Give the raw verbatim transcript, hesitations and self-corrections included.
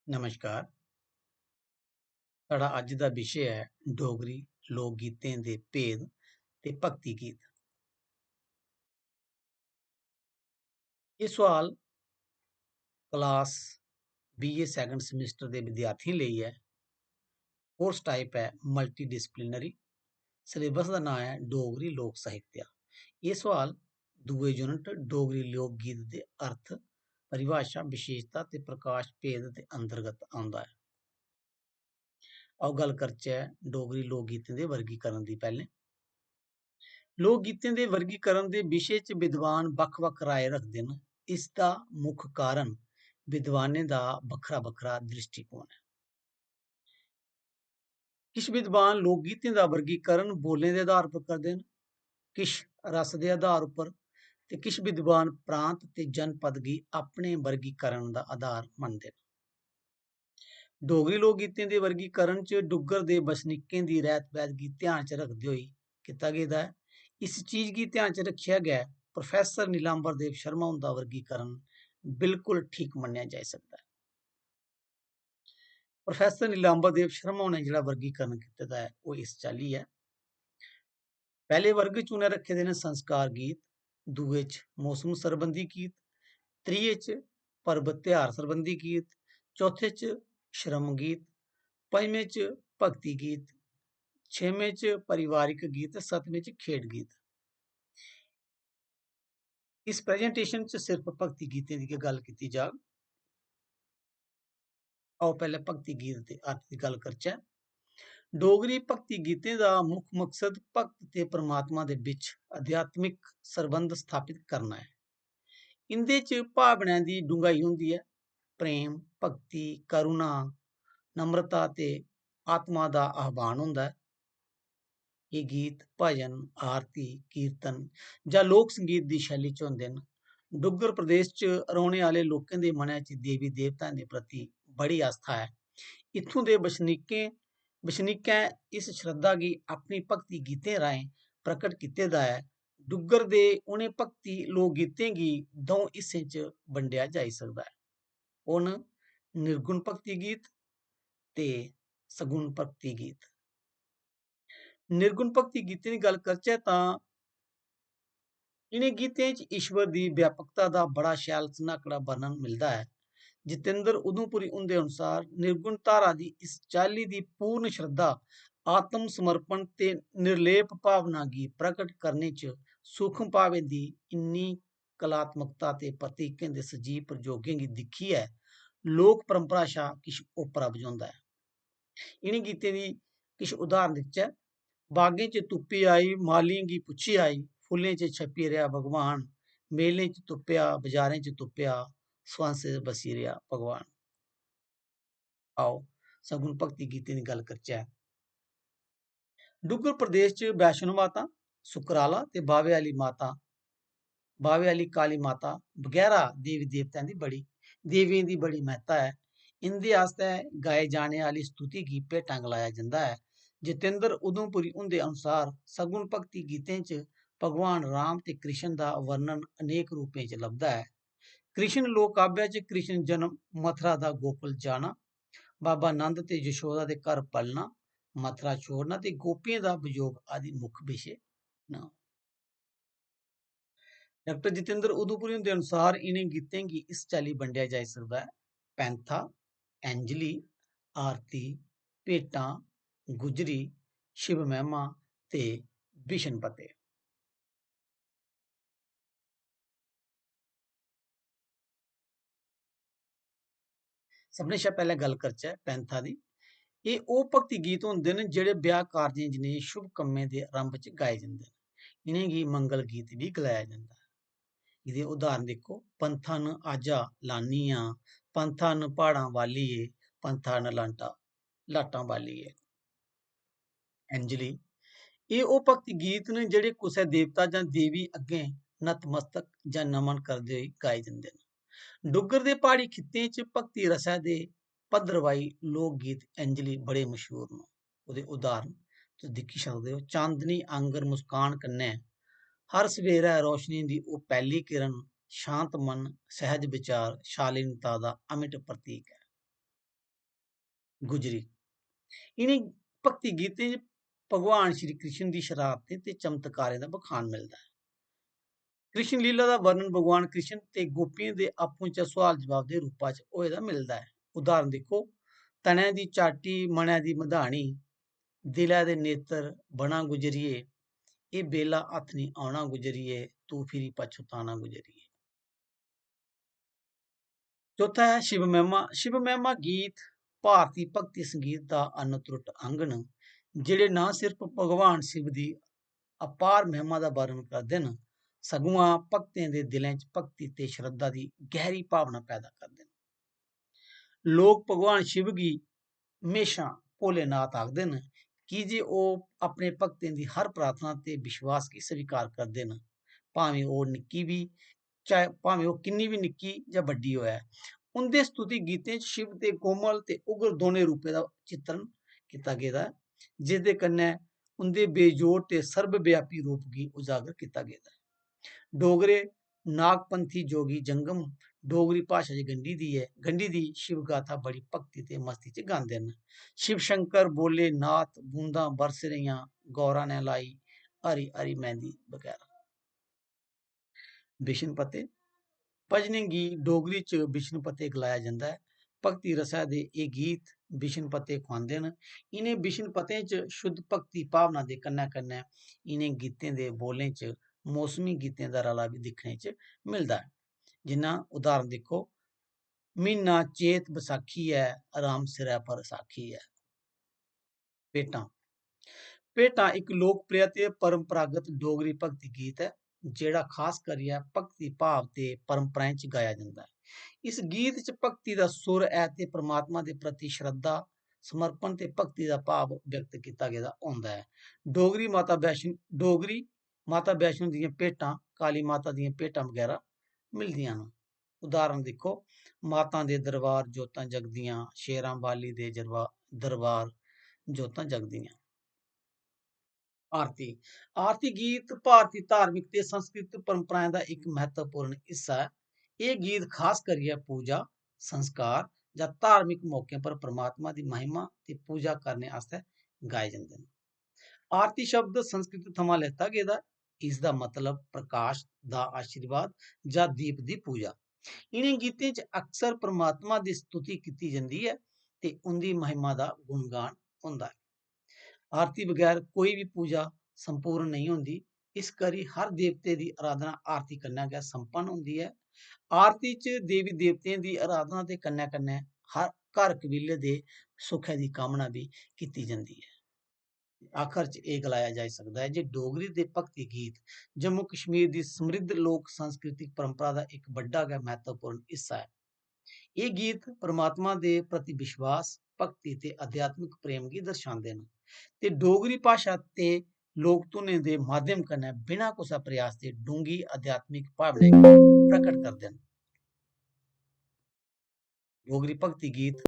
नमस्कार। साढ़ा अज्ज दा विशे ऐ डोगरी लोक गीतें दे भेद ते भक्ति गीत। एह् सोआल class B A second semester दे विद्यार्थियें लेई ऐ। Course type ऐ multidisciplinary। Syllabus दा नांऽ ऐ डोगरी लोक साहित्य। एह् सोआल दूए unit डोगरी लोक गीत दे अर्थ, परिभाशा, विशेशता ते प्रकाश भेद दे अंतर्गत औंदा ऐ। आओ गल्ल करचै डोगरी लोक गीतें दे वर्गीकरण दी पैह्लें। लोक गीतें दे वर्गीकरण दे विशे च विद्वान बक्ख-बक्ख राय रखदे न। इसदा मुक्ख कारण विद्वानें दा बक्खरा-बक्खरा दृष्टिकोण ऐ। किश विद्वान लोक गीतें दा वर्गीकरण बोलें दे आधार पर करदे न, किश रस दे आधार उप्पर ते किश विद्वान प्रांत ते जनपद गी अपने वर्गीकरण दा आधार मनदे न। डोगरी लोक गीतें दे वर्गीकरण च डुग्गर दे बसनीकें दी रैह्त-बैह्त गी ध्यान च रखदे होई कीता गेदा ऐ। इस चीज गी ध्यान च रक्खियै गै प्रोफेसर नीलांबर देव शर्मा हुंदा वर्गीकरण बिल्कुल ठीक मन्नेआ जाई सकदा ऐ। प्रोफेसर नीलांबर देव शर्मा होरें जेह्ड़ा वर्गीकरण कीते दा ऐ, ओह् इस चाल्ली ऐ। पैह्ले वर्ग च उ'नें रक्खे दे न संस्कार गीत, दूए च मौसम सरबंधी गीत, त्रिये च पर्व त्यहार सरबंधी गीत, चौथे च श्रम गीत, पंजमें च भक्ति गीत, छेमें च पारिवारिक गीत, सतमें च खेढ गीत। इस presentation च सिर्फ भक्ति गीतें दी गै गल्ल कीती जाग। आओ पैह्लें भक्ति गीत दे अर्थ दी गल्ल करचै। डोगरी भक्ति गीतें दा मुक्ख मकसद भक्त ते परमात्मा दे बिच आध्यात्मिक सरबंध स्थापत करना ऐ। इं'दे च भावनाएं दी डूंघाई होंदी ऐ, प्रेम, भक्ति, करुणा, नम्रता ते आत्मा दा आह्वान होंदा ऐ। एह् गीत भजन, आरती, कीर्तन जां लोक संगीत दी शैली च होंदे न। डुग्गर प्रदेश च रौह्ने आह्ले लोकें दे मनै च देवी देवताएं दे प्रति बड़ी आस्था ऐ। इत्थूं दे बसनीकें, बसनीकें इस श्रद्धा गी अपनी भक्ति गीतें राहें प्रकट कीते दा ऐ। डुग्गर दे उ'नें भक्ति लोक गीतें गी द'ऊं हिस्सें च बंडेआ जाई सकदा ऐ। ओह् न निर्गुण भक्ति गीत ते सगुण भक्ति गीत। निर्गुण भक्ति गीतें दी गल्ल करचै तां इ'नें गीतें च ईश्वर दी व्यापकता दा बड़ा शैल सन्हाकड़ा वर्णन मिलदा ऐ। जितेंद्र उधमपुरी हुंदे अनुसार निर्गुण धारा दी इस चाल्ली दी पूर्ण श्रद्धा, आत्म समर्पण ते निर्लेप भावना गी प्रकट करने च सूक्ष्म भावें दी इन्नी कलात्मकता ते प्रतीकें दे सजीव प्रयोगें गी दिक्खियै लोक परंपरा शा किश ओपरा बझोंदा ऐ। इ'नें गीतें दी किश उदाहरण दिखचै। बागें च तुप्पी आई, मालियें गी पुच्छी आई, फुल्लें च छप्पी रेहा भगवान, मेलें च तुप्पेआ, बजारें च तुप्पेआ, स्वांसें च बस्सी रेहा भगवान। आओ, सगुण भक्ति गीतें दी गल्ल करचै। डुग्गर प्रदेश च वैष्णो माता, सुकराला ते बाह्वे आह्ली माता, बाह्वे आह्ली काली माता बगैरा देवी देवतें दी बड़ी, देवियें दी बड़ी म्हत्ता ऐ। इं'दे आस्तै गाए जाने आह्ली स्तुति गी भेटां गलाया जंदा ऐ। जितेंद्र उधमपुरी हुंदे अनुसार सगुण भक्ति गीतें च भगवान राम ते कृष्ण दा वर्णन अनेक रूपें च लभदा ऐ। कृष्ण लोक काव्य च कृष्ण जन्म, मथुरा दा गोकुल जाना, बाबा नंद ते यशोदा दे घर पलना, मथुरा छोड़ना ते गोपियें दा वियोग आदि मुक्ख विशे न। डाक्टर जितेंद्र उधमपुरी हुंदे अनुसार इ'नें गीतें गी इस चाल्ली बंडेआ जाई सकदा ऐ, पैंथा, अंजलि, आरती, भेटां, गुजरी, शिव महिमा ते बिशन पते। सभनें शा पैह्लें गल्ल करचै पैंथा दी। एह् ओह् भक्ति गीत होंदे न जेह्ड़े ब्याह् कारजें जनेह् शुभ कम्में दे आरंभ च गाए जंदे न। इ'नेंगी मंगल गीत बी गलाया जंदा ऐ। एह्दे उदाहरण दिक्खो, "पंथा न आजा लानियां, पंथा न प्हाड़ां वालिये, पंथा न लांटा, लाटां वालिये।" अंजलि। एह् ओह् भक्ति गीत न जेह्ड़े कुसै देवता जां देवी अग्गें नतमस्तक जां नमन करदे होई गाए जंदे न। डुग्गर दे प्हाड़ी खित्तें च भक्ति रसै दे भद्रवाही लोक गीत अंजलि बड़े मशहूर न। ओह्दे उदाहरण तुस दिक्खी सकदे ओ। चांदनी आंगर मुस्कान कन्नै हर सवेरै रोशनी दी ओह् पैह्ली किरण, शांत मन, सैह्ज विचार, शालीनता दा अमिट प्रतीक ऐ। गुजरी। इ'नें भक्ति गीतें च भगवान श्री कृष्ण दी शरारतें ते चमत्कारें दा बखान मिलदा ऐ। कृष्ण लीला दा वर्णन भगवान कृष्ण ते गोपियें दे आपूं च सुआल जवाब दे रूपा च होए दा मिलदा ऐ। उदाहरण दिक्खो, "तनै दी चाटी, मनै दी मधानी, दिलै दे नेत्र बना गुजरिये, एह् बेला हत्थ निं औना गुजरिये, तू फिरी पछताना गुजरिये।" चौथा ऐ शिव महिमा। शिव महिमा गीत भारती भक्ति संगीत दा अनत्रुट अंग न, जेह्ड़े ना सिर्फ भगवान शिव दी अपार महिमा दा वर्णन करदे न, सगुआं भक्तें दे दिलें च भक्ति ते श्रद्धा दी गैह्‌री भावना पैदा करदे न। लोक भगवान शिव गी म्हेशां भोलेनाथ आखदे न, की जे ओह् अपने भक्तें दी हर प्रार्थना ते विश्वास गी स्वीकार करदे न, भामें ओह् निक्की बी, चाहे, भामें ओह् किन्नी बी निक्की जां बड्डी होऐ। उं'दे स्तुति गीतें च शिव दे कोमल ते उग्र दौनें रूपें दा चित्रण कीता गेदा ऐ, जिसदे कन्नै उं'दे बेजोड़ ते सर्वव्यापी रूप गी उजागर कीता गेदा ऐ। डोगरे नागपंथी जोगी जंगम डोगरी भाशा च गंढी दी ऐ, गंढी दी शिव गाथा बड़ी भक्ति ते मस्ती च गांदे न। "शिव शंकर बोले नाथ, बूंदां बरस रहियां, गौरा ने लाई हरी हरी मेहंदी" बगैरा। बिशन पते। भजनें गी डोगरी च बिशन पते गलाया जंदा ऐ। भक्ति रसै दे एह् गीत बिशन पते खुआंदे न। इ'नें बिशन पतें च शुद्ध भक्ति भावना दे कन्नै-कन्नै इ'नें गीतें दे बोलें च मौसमी गीतें दा रला बी दिक्खने च मिलदा ऐ। जि'यां उदाहरण दिक्खो, "म्हीना चेत बसाखी ऐ, राम सिरै पर साखी ऐ।" भेटां। भेटां इक लोकप्रिय ते परंपरागत डोगरी भक्ति गीत ऐ, जेह्ड़ा खास करियै भक्ति भाव ते परंपराएं च गाया जंदा ऐ। इस गीत च भक्ति दा सुर ऐ ते परमात्मा दे प्रति श्रद्धा, समर्पण ते भक्ति दा भाव व्यक्त कीता गेदा होंदा ऐ। डोगरी माता वैष्णो, डोगरी माता वैष्णो दियां भेटां, काली माता दियां भेटां बगैरा मिलदियां न। उदाहरण दिक्खो, "माता दे दरबार जोतां जगदियां, शेरां बाली दे जरबा-, दरबार जोतां जगदियां।" आरती। आरती गीत भारती धार्मिक ते सांस्कृतिक परंपराएं दा इक म्हत्तवपूर्ण हिस्सा ऐ। एह् गीत खास करियै पूजा, संस्कार जां धार्मिक मौकें पर परमात्मा दी महिमा ते पूजा करने आस्तै गाए जंदे न। आरती शब्द संस्कृत थमां लैता गेदा ऐ। इसदा मतलब प्रकाश दा आशीर्वाद जां दीप दी पूजा। इ'नें गीतें च अक्सर परमात्मा दी स्तुति कीती जंदी ऐ ते उं'दी महिमा दा गुणगान होंदा ऐ। आरती बगैर कोई बी पूजा संपूर्ण नेईं होंदी, इस करी हर देवते दी अराधना आरती कन्नै गै संपन्न होंदी ऐ। आरती च देवी देवतें दी अराधना दे कन्नै-कन्नै हर घर कबीले दे सुखै दी कामना बी कीती जंदी ऐ। आखर च एह् गलाया जाई सकदा ऐ जे डोगरी दे भक्ति गीत जम्मू कश्मीर दी समृद्ध लोक सांस्कृतिक परंपरा दा इक बड्डा गै म्हत्तवपूर्ण हिस्सा ऐ। एह् गीत परमात्मा दे प्रति विश्वास, भक्ति ते आध्यात्मिक प्रेम गी दर्शांदे न ते डोगरी भाशा ते लोक धुनें दे माध्यम कन्नै बिना कुसै प्रयास दे डूंह्गी आध्यात्मिक भावना गी प्रकट करदे न। डोगरी भक्ति गीत